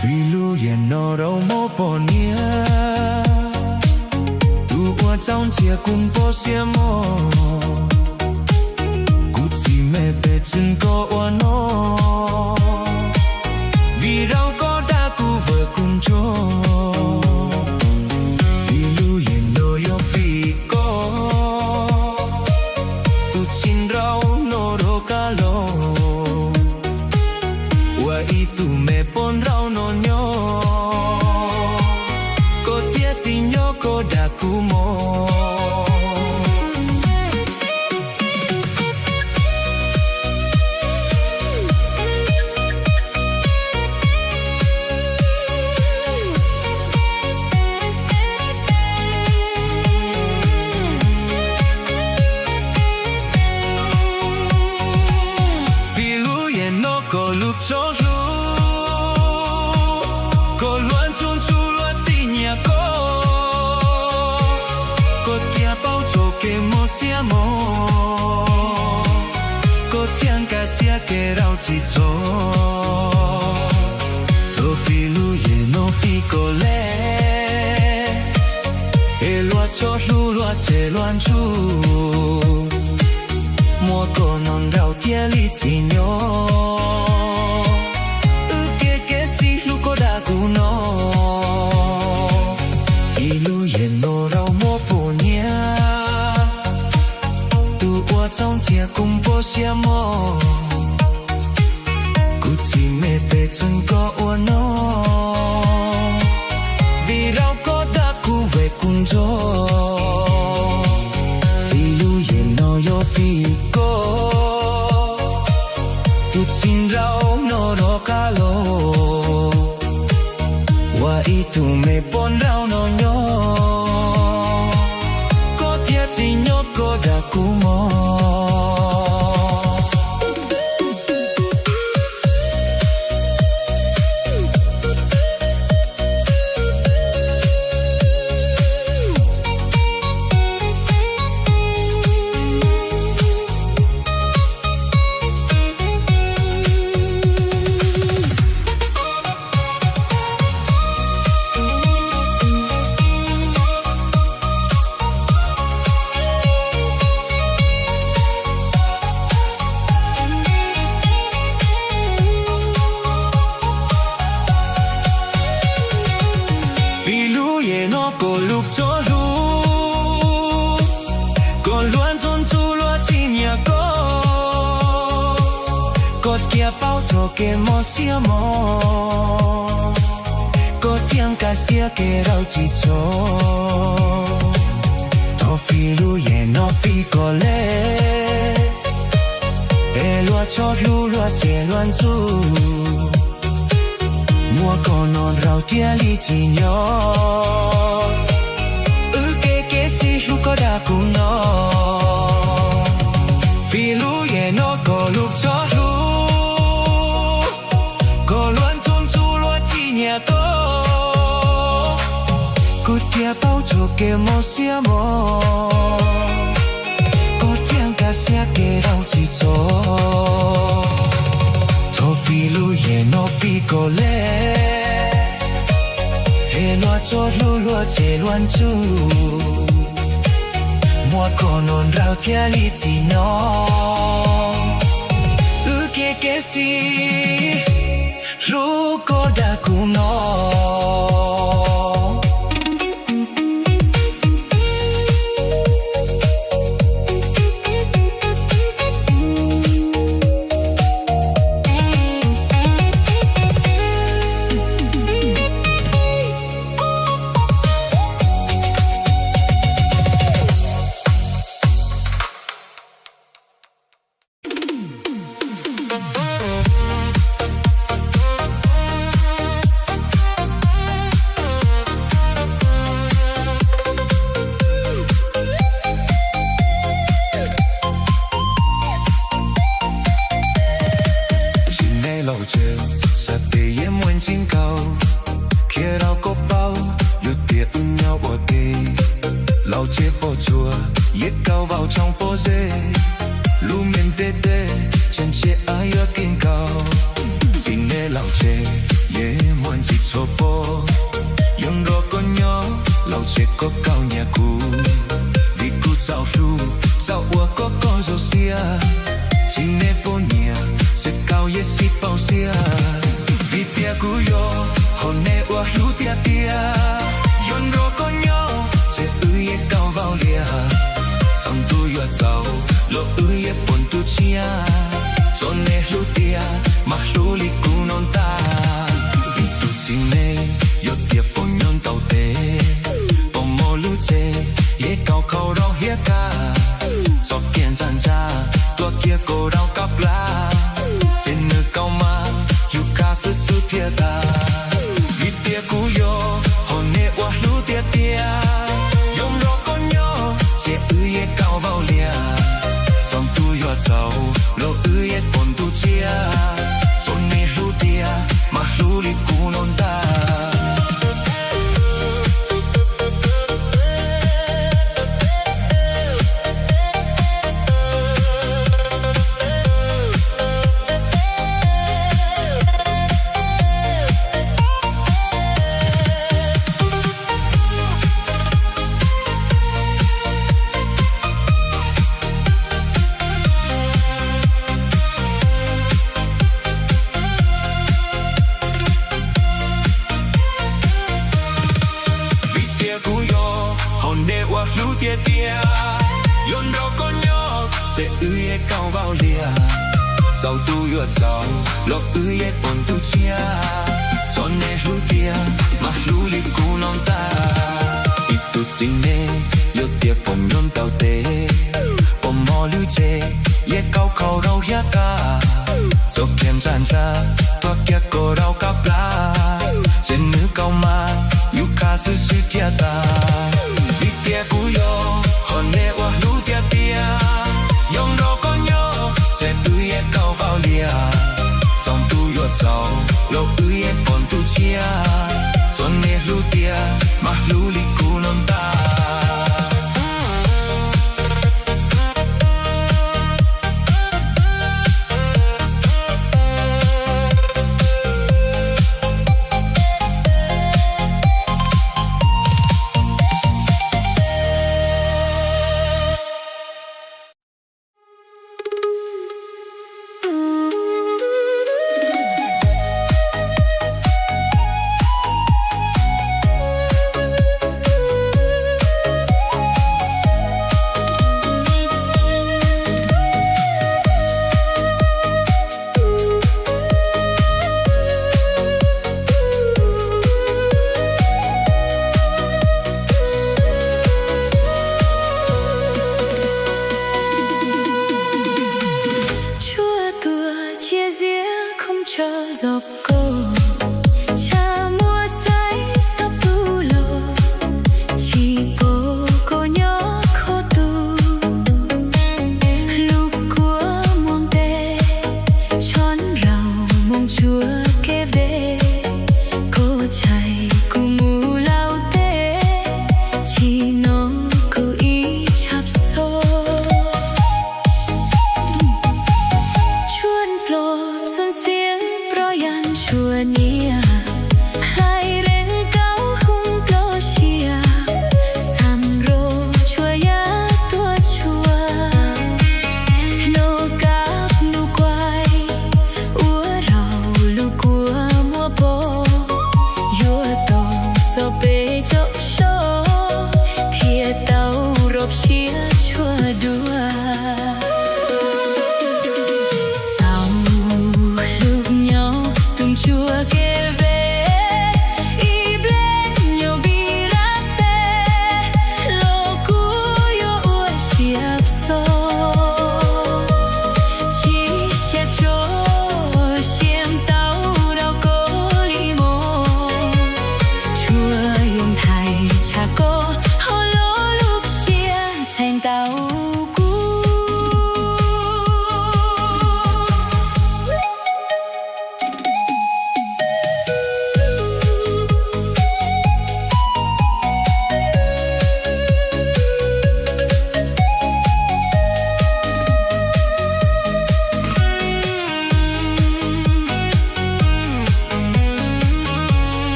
Fij lub yeej no rau muab poj niam, tus uas txaus ntshai kuv npau siab mog. Kuv tsis me pes tsawg koj ua no, vim rau koj dag kuv vawm kuv ntsuag. Fij lub yeej no yog fij koj, tus tsis nraum no rov qab los, ua ib tug me poj nraug no nyob, koj thiaj tsim nyog koj dag kuv mog. Fij lub yeej no koj lub txoj hlub, koj luag ntxhov ntxhov luag tsis nyiam koj, koj thiaj paub txoj kev mob siab mog, koj thiaj nkag siab kev rau tsis txog. Thaum fij lub yeej no fij koj le, es luag txoj hlub luag tseg luag ntxub, muaj koj no nraug thiaj li tsim nyog, wb kev kev sib hlub koj dag kuv no. Fij lub yeej no rau muab poj niam, tus uas txaus ntshai kuv npau siab mog. Kuv tsis me pes tsawg koj ua no, vim rau koj dag kuv vawm kuv ntsuag. Fij lub yeej no yog fij koj, tus tsis nraum no rov qab los, ua ib tug me poj nraug no nyob, koj thiaj tsim nyog koj dag kuv mog. Fij lub yeej no koj lub txoj hlub, koj luag ntxhov ntxhov luag tsis nyiam koj, koj thiaj paub txoj kev mob siab mog, koj thiaj nkag siab kev rau tsis txog. Thaum fij lub yeej no fij koj le, es luag txoj hlub luag tseg luag ntxub, muaj koj no nraug thiaj li tsim nyog, wb kev kev sib hlub koj dag kuv no. Fij lub yeej no koj lub txoj hlub, koj luag ntxhov ntxhov luag tsis nyiam koj, koj thiaj paub txoj kev mob siab mog, koj thiaj nkag siab kev rau tsis txog. Thaum fij lub yeej no fij koj le, es luag txoj hlub luag tseg luag ntxub, muaj koj no nraug thiaj li tsim nyog, wb kev kev sib hlub koj dag kuv no. Tsis nej puas nyiam, tseem kaum yej sib pauv siab. Vim tias kuv yog hom nej uas hlub tiag tiag, yuav nrog koj nyob ces wb yeej kaum vau lias. Txog ntuj yuav tsaus los wb yeej pom ntuj tshiab, tsuas nej hlub tiag mas hlub li kuv no ntag. Vim tus txiv neej yog tias foom nyob ntau tes, pom mos lwj tsev yeej kaum khau rau hiab kaj. Txoj kev ntsa ntsa tuaj kiag kaum rau kab plab, ces nws kaum mas yug kaj xwb xwb thiaj tas. Vim tias kuv yog hom nej uas hlub tiag tiag, yuav nrog koj nyob ces wb yeej kaum vau lias. Txog ntuj yuav tsaus los wb yeej pom ntuj tshiab, tsuas nej hlub tiag mas hlub li kuv no ntag. Vim tias kuv yog hom nej uas hlub tiag tiag, yuav nrog koj nyob ces wb yeej kaum vau lias. Txog ntuj yuav tsaus los wb yeej pom ntuj tshiab, tsuas nej hlub tiag mas hlub li kuv no ntag. Ib tug txiv neej yog tias foom nyob ntau tes, pom mos lwj tsev yeej kaum khau rau hiab kaj. Txoj kev ntsa ntsa tuaj kiag kaum rau kab plab, ces nws kaum mas yug kaj xwb xwb thiaj tas. Vim tias kuv yog hom nej uas hlub tiag tiag, yuav nrog koj nyob ces wb yeej kaum vau lias. Txog ntuj yuav tsaus los wb yeej pom ntuj tshiab, tsuas nej hlub tiag mas hlub li kuv no ntag. Tshuaj tuaj cia ziab khoom tso zog